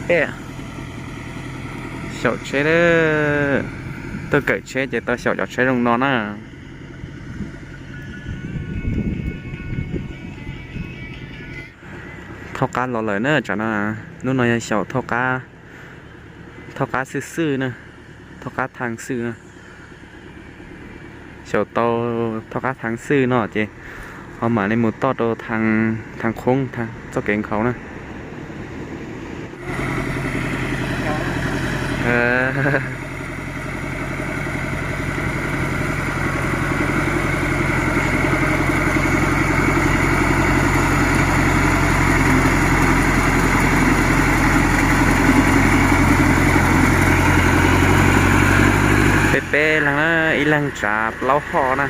Xyaum tsheb, tuaj kawm tsheb ces tau xyaum cov tsheb zoo no na. Thaub qab los lawm na, tsam no, hnub no yog xyaum thaub qab, thaub qab xwj xwj na, thaub qab thaj xwj na. Xyaum tau thaub qab thaj xwj no ces ho mam li mus toj rau thaj qhoob, txoj kev nkhaus na. Peb peb leeg na, ib leeg tsav plaub hoj na.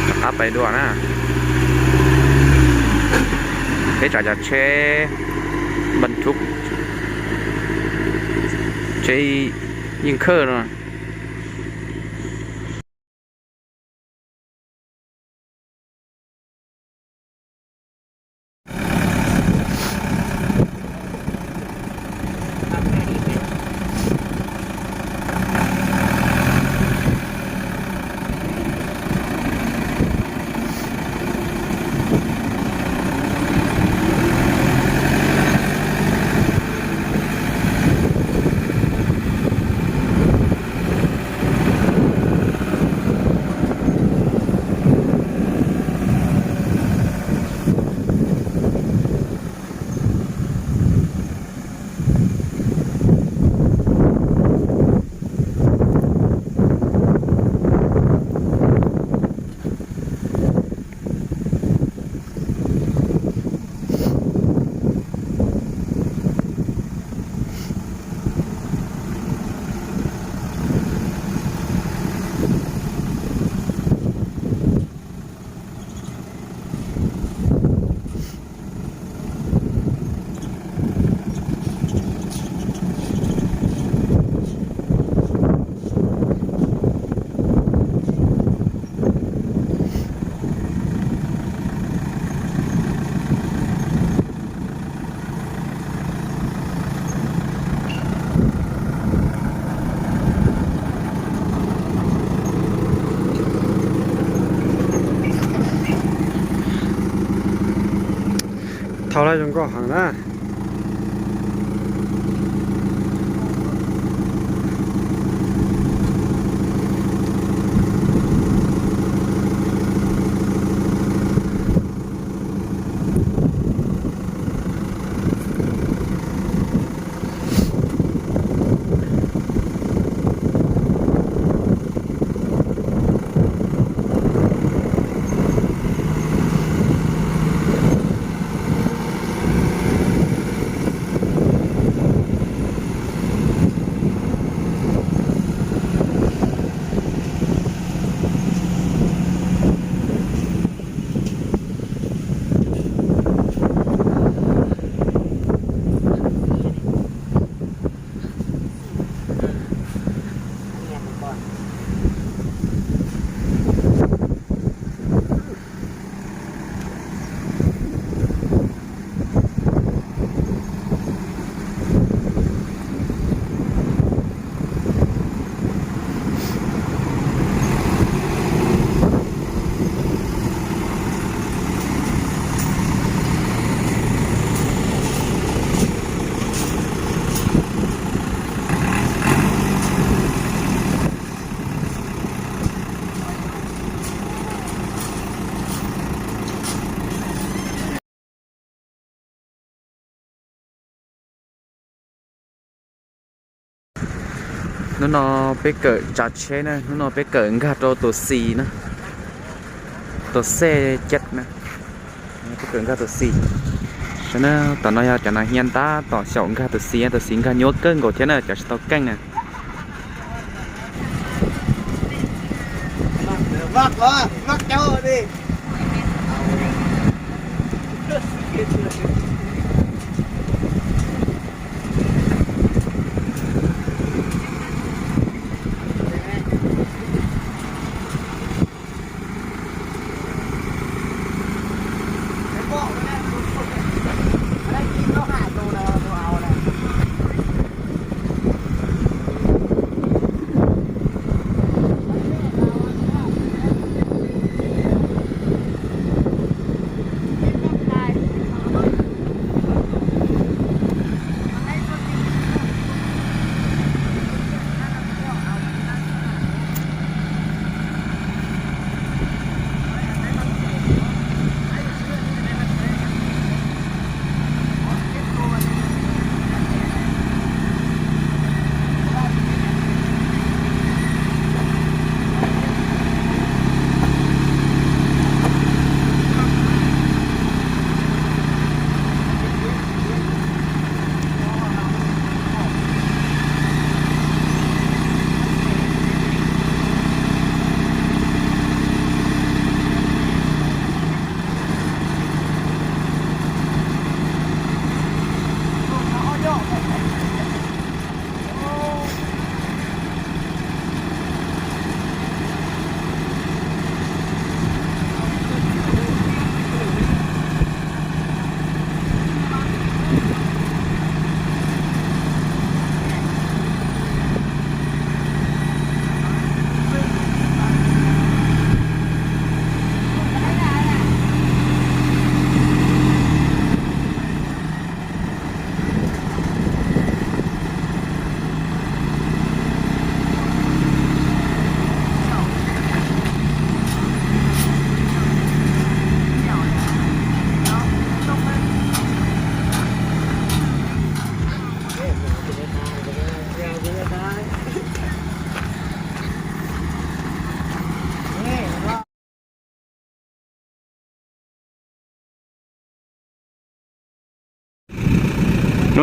Rov qab pais dua na. Peb tsav cov tsheb npas thub, tsheb yeej khawj no. Thaum lawv zoo nkauj heev na. Hnub no peb kawm tsav tsheb na, hnub no peb kawm nkag rau tus xis na, tus xej caj na, peb kawm nkag tus xis. Saib na, tom no yog cov nas hia tab tom xyaum nkag tus xis, tus xis nkag nyuaj kawg nkaus thiab na, cov tsis tau keej na.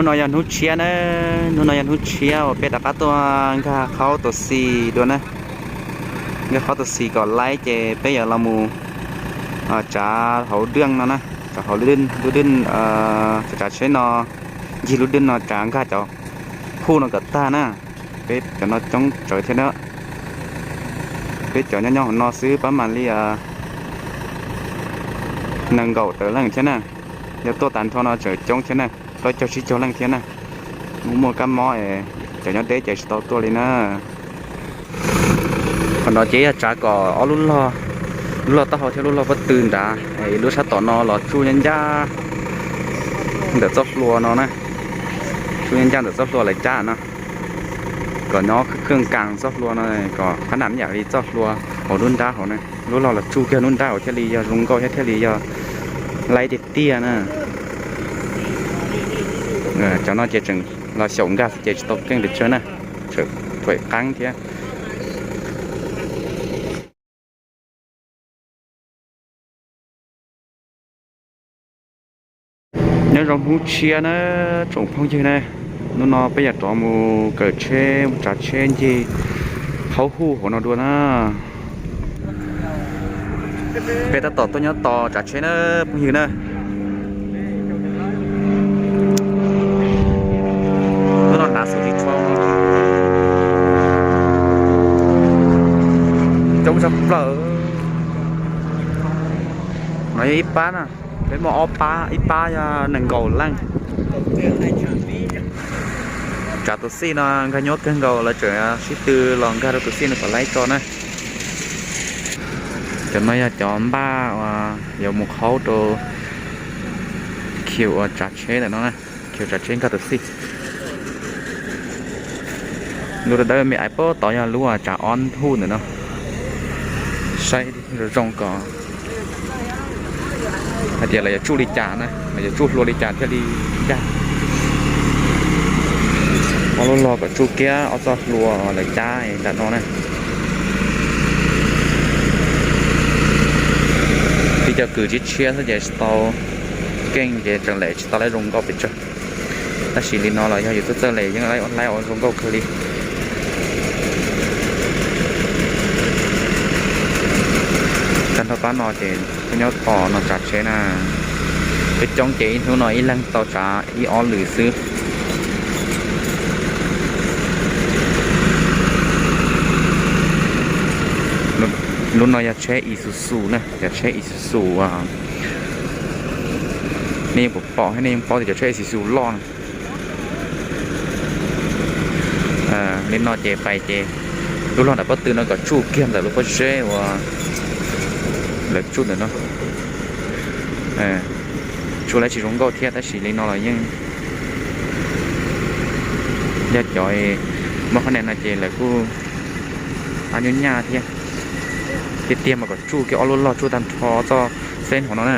Hnub no yog hnub tshiab na, hnub no yog hnub tshiab uas peb rov qab tuaj nkag qhaub tus xis dua na. Nkag qhaub tus xis kom laib ces peb yuav los mus tsav hauv dwj no na, tsav hauv lub dwj, tsav tsheb no, ncig lub dwj no tsav nkag cov huj no kom tag na. Peb cov no coob tsawv thiab na. Peb cov nyob nyob hauv no xwb pab mam li nees nkaum tawm leej thiab na. Yog tuaj tag nrho no tseem coob thiab na, plaub caug tsib caug leej thiab na. Muaj muaj kab mob es cov nyob deb ces tsis tau tuaj li na. Qhov no ces yog tsav kom ob lub log, lub log taub hau thiab lub log pob tw nrad, lub sab tom no los tsuj ncaj ncaj ntawm txoj hlua no na, tsuj ncaj ncaj ntawm txoj hlua lawv cab no, kom nyob khwj khwj kas txoj hlua no, kom qhab nam yam li txoj hlua hauv lub nrab hauv na. Lub log los tsuj kiag lub nrab hauv thiaj li yog zoo nkauj thiab thiaj li yog laib tiag tiag na. Cov no ces tseem los xyaum nkag ces tsis tau keej pes tsawg na, tseem thuam qeeb thiab. Nyob zoo hnub tshiab na tsoom phooj ywg na, hnub no peb yog rov mus kawm tsheb mus tsav tsheb ncig qhaub huj hauv no dua na. Peb tab tom tuaj nyob tos tsav tsheb na phooj ywg na. Hnub no hnav xus tsis tshua, coob tshaj plaws. No yog ib pab na, peb muaj ob pab, ib pab yog nees nkaum leej. Tsav tus xij no nkag nyuaj kawg nkaus, lawv tseem sib tw los nkag rau tus xij no kom laib tso na. Cov no yog cov npaj uas yuav mus qhaub rau khiv uas tsav tsheb ntawm no na, khiv tsav tsheb nkag tus xij. Lub dawb dawb me aiv puag tod yog lub uas tsav ob huj ntawm no. Saib zoo zoo kom hais tias lawv yuav tsuj li cas na, lawv yuav tsuj hlua li cas thiaj li ncaj. Ob lub log kom tsuj kiag ob txoj hlua lawv cab nram no na. Tib co kws tshiab tshiab xwb ces tsis tau keej ces tseem lem tsis tau laib zoo nkauj pes tsawg. Tab sis li no los yog yus txawj txawj lem yeej laib ua zoo nkauj kawg li. Tag nrho pab no ces kuj nyob tos no tsav tsheb na. Peb coob ces ib hnub no ib leeg tau tsav ib ob lwm xwb. Lub no yog tsheb Isuzu na, cov tsheb Isuzu. Nej yeej pom pom thiab nej yeej paub tias cov tsheb Isuzu loj na. Li no ces pais ces lub log nram pob tw no kom tsuj kiag ntawm lub pob zeb uas lawv tsuj ntawm no. Tsuj lawv tsis zoo nkauj thiab tab sis li no los yeej yog cov muaj qhab nia no ces lawv kuj nyuaj nyaj thiab. Tiag tiag mas kom tsuj kiag ob lub log tsuj tag nrho txoj xeb hauv no na,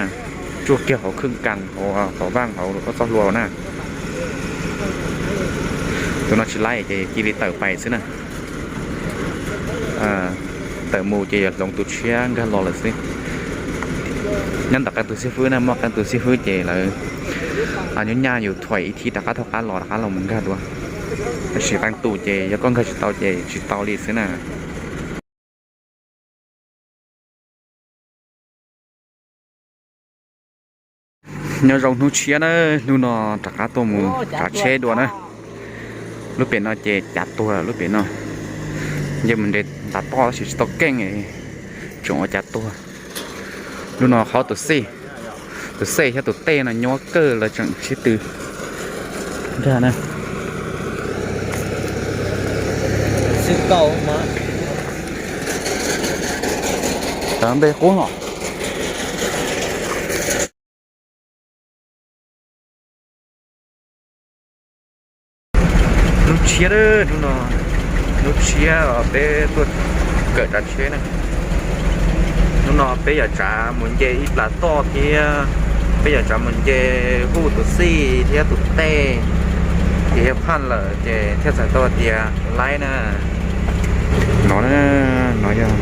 tsuj kiag hauv khwj kas hauv, hauv vaj hauv txoj hlua na. Tus no tsis laib ces cia li tawm pais xwb na. Tawm mus ces yuav hloov tus tshiab nkag los lawm xwb. Nyob ntawm qee tus xib fwb na, muaj qee tus xib fwb ces lawv nyuaj nyaj yus thuam ib thib rov qab thauj qab los rov qab los mus nkag dua. Tab sis qee tus ces yog koj nkag tsis tau ces tsis tau li xwb na. Nyob zoo hnub tshiab na, hnub no rov qab tuaj mus tsav tsheb dua na. Lub pem no ces cav tuag lub pem no. Nce mus nres ntav toj tab sis tsis tau keej, tseem ua cav tuag. Lub no qhov tus xej, tus xej thiab tus tej no nyuaj kawg lawv tseem sib tw nkag na. Tav npe qub no. Hnub tshiab, hnub no hnub tshiab peb tuaj kawm tsav tsheb na. Hnub no peb yuav tsav mus nce ib plas toj thiab peb yuav tsav mus nce huj tus xij thiab tus tej, ces yog phaj lawm ces thiaj txhais tau tias laib na. No, no yog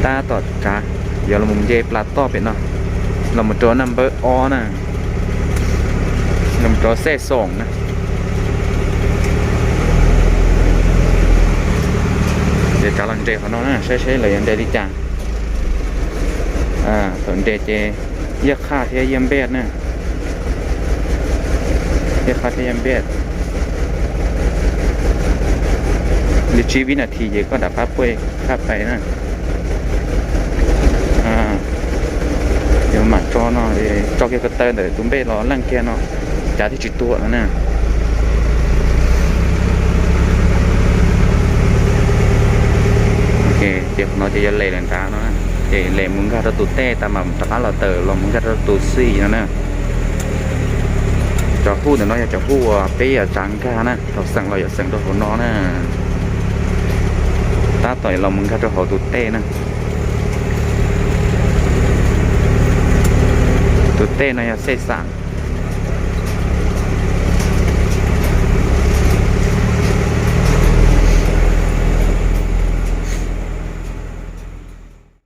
tab tom tsav, yuav los nce plas toj pem no, los mus rau naj npawb ob na, los rau xej xoom na. Nres qhov no na, saib seb lawv yuav nres li cas. Thaum nres ces yaj qhaj thiab yaj npej na, yaj qhaj thiab yaj npej. Li tsib vib nas this ces koj rov qab puaj qhaj pais na. Yuav mam tso no, tso kiag ko taw ntawm tus npej los leej kiag no, cav thiaj tsis tuag no na. Ces qhov no ces yog les lawm nrad no, ces les mus nkag rau tus tej tas mam rov qab los tawm los mus nkag rau tus xij no na. Cov huj ntawm no yog cov huj uas peb yuav tsav nkag na, thaum xeem los yuav xeem rau hauv no na. Tab tom los mus nkag rau hauv tus tej na. Tus tej no yog xej xam.